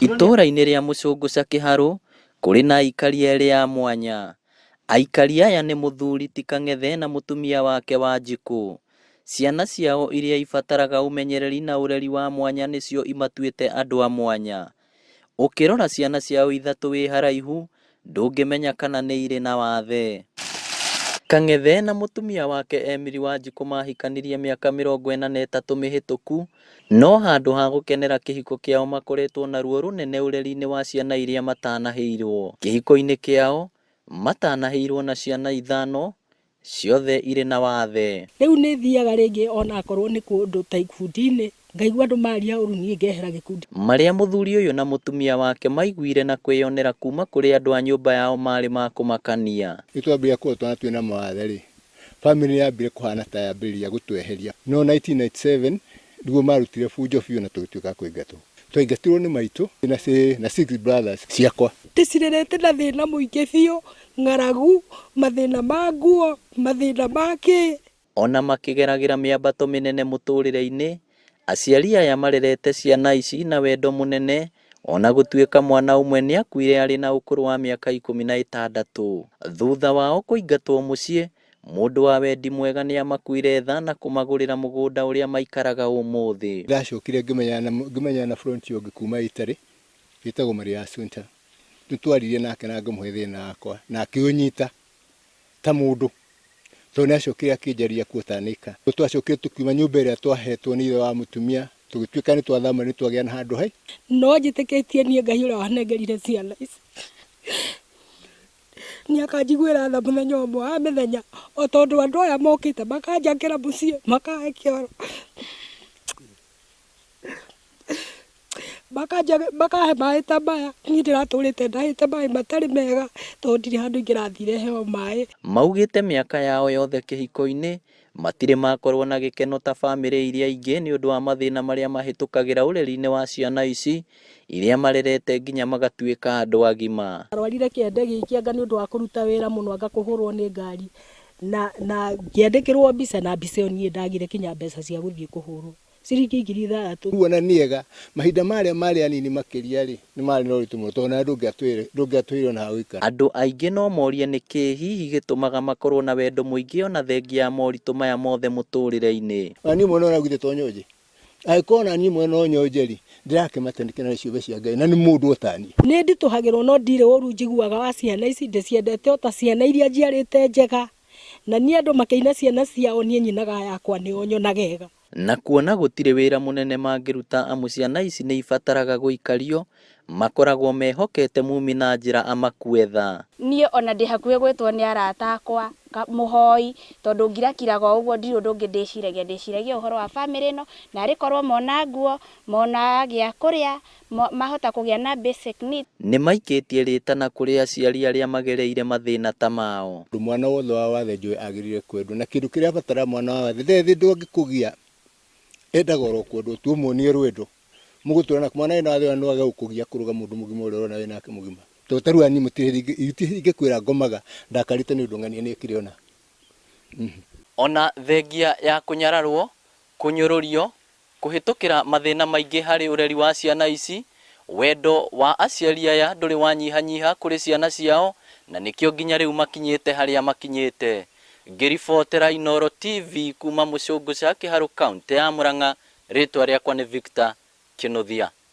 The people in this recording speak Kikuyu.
Itũũra-inĩ rĩa Mũcũngũca Kĩharũ, kũrĩ na aikari erĩ a mwanya. Aikari aya nĩ mũthuri ti Kang'ethe na mũtumia wake Wanjikũ. Ciana ciao iria ibataraga ũmenyereri na ũreri wa mwanya nĩcio imatuĩte andũ a mwanya. Ũkĩrora ciana ciao ithatũ wĩ haraihu, ndũngĩmenya kana nĩ irĩ na wathe. Kang'ethe na mũtumia wake Emily Wanjikũ mahikanirie mĩaka 43 mĩhĩtũku, no handũ ha gũkenera kĩhiko kĩao makoretwo na ruo rũnene ũreri-inĩ wa ciana iria matanaheirwo. Kĩhiko-inĩ kĩao, matanaheirwo na ciana ithano, ciothe irĩ na wathe. Rĩu nĩ thiaga rĩngĩ onakorwo nĩ kũndũ ta ikundi-inĩ, ngaigua andũ maria ũru niĩ ngehera gĩkundi. Marĩa mũthuri ũyũ na mũtumia wake maiguire na kwĩyonera kuma kũrĩ andũ a nyũmba yao marĩ ma kũmakania. Nĩ twambĩrĩria kuona twana twĩna mawathe rĩ, family nĩ yambire kũhana ta yambĩrĩria gũtweheria. No 1997 nĩguo marutire bunjo biũ na tũgĩtuĩka a kũingatwo. Twaingatirwo nĩ maitũ na, na six brothers ciakwa. Ndĩcirerete na thĩna mũingĩ biũ, ng'aragu, mathĩna ma nguo, mathĩna ma kĩ. Ona makĩgeragĩra mĩambato mĩnene mũtũrĩre-inĩ, aciari aya marerete ciana ici na wendo mũnene ona gũtuĩka mwana ũmwe nĩakuire arĩ na ũkũrũ wa mĩaka 16. Thutha wao kũingatwo mũciĩ, mũndũ wa wendi mwega nĩamakuire tha na kũmagũrĩra mũgũnda ũrĩa maikaraga ũmũthĩ. Ndacokire ngĩmenyana na front ũngĩ kuma Italy wĩtagwo Maria Assunta. Nĩtwaririe nake na ngĩmũhe thĩna wakwa na akĩũnyita ta mũndũ tondũ nĩacokire akĩnjaria kuotanĩka. Twacokire tũkiuma nyũmba ĩrĩa twahetwo nĩ ithe wa mũtumia, tũgĩtuĩka nĩ twathama nĩ twagĩa na handũ hai. No njĩtĩkĩtie niĩ Ngai ũrĩa wanengerire ciana ici nĩ akanjiguĩra tha mũthenya ũmwe wa mĩthenya, o tondũ andũ aya mokĩte makanjakĩra mũciĩ, makahe kĩoro, makahe maĩ ta maya, niĩ ndĩratũrĩte ndahĩte maĩ matarĩ mega tondũ ndirĩ handũ ingĩrathire heo maĩ. Maugĩte mĩaka yao yothe kĩhiko-inĩ, matirĩ makorwo na gĩkeno ta bamĩrĩ iria ingĩ nĩ ũndũ wa mathĩna marĩa mahĩtũkagĩra ũreri-inĩ wa ciana ici iria marerete nginya magatuĩka andũ agima. Arwarire kĩande gĩkĩ anga nĩ ũndũ wa kũruta wĩra mũno, anga kũhũrwo nĩ ngari, na ngĩandĩkĩrwo mbica, na mbica ĩyo niĩ ndagire kinya mbeca cia gũthiĩ kũhũrwo ciringi 6000. Rĩu ona nĩega mahinda marĩa marĩ anini makĩria rĩ, nĩ marĩ na ũritũ mũno tondũ ona ndũngĩatwĩrire ona ha gũikara. Andũ aingĩ no morie nĩkĩ hihi gĩtũmaga makorwo na wendo mũingĩ ona thengia ya moritũ maya mothe mũtũrĩre-inĩ. Ona niĩ mwene ũraugire to nyonje, angĩkorwo ona niĩ mwene no nyonje rĩ, ndĩrakĩmata nĩkĩ na nĩ ciũmbe cia Ngai na nĩ mũndũ o ta niĩ. Nĩ nditũhagĩrwo no ndirĩ ũru njiguaga wa ciana ici, ndĩciendete o ta ciana iria njiarĩte njega, na niĩ andũ makĩina ciana ciao niĩ nyinaga yakwa nĩo nyonaga ega. Na kuona gũtirĩ wĩra mũnene mangĩruta amu ciana ici nĩ ibataraga gũikario, makoragwo mehokete mumi na njĩra amakue tha. Niĩ ona ndĩ hakuhĩ gwĩtwo nĩ arata akwa mũhoi, tondũ ngirakiraga o ũguo, ndirĩ ũndũ ũngĩ ndĩciragia, ndĩciragia ũhoro wa bamĩrĩ ĩno, na arĩ korwo mona nguo, mona gĩa kũrĩa, mahota kũgĩa na basic needs. Nĩ maikĩtie rĩtana kũrĩ aciari arĩa magereire mathĩna ta mao. Mwana wothe wa wathe njũĩ agĩrĩire kwendwo, na kĩndũ kĩrĩa abatara mwana wa wathe ndĩrĩ thĩndũ angĩkũgia, endaga oro kwendwo tu, ũmuonie rwendo mũgũtũra na mwana wĩna wathe no age gũkũgia kũrũga mũndũ mũgima ũrĩa ũrona wĩ nake mũgima. Tondũ ta rĩu niĩ mũtirĩ ingĩkwĩra ngomaga ndakarĩte nĩ ũndũ ng'ania nĩ ekire ona. Ona thengia ya kũnyararwo, kũnyũrũrio, kũhĩtũkĩra mathĩna maingĩ harĩ ũreri wa ciana ici, wendo wa aciari aya ndũrĩ wanyihanyiha kũrĩ ciana ciao na nĩkĩo nginya rĩu makinyĩte harĩa makinyĩte. Ngĩribotera Inooro TV kuma Mũcũngũca, Kĩharũ, kaũntĩ ya Murang'a, rĩtwa rĩakwa nĩ Victor Kĩnuthia.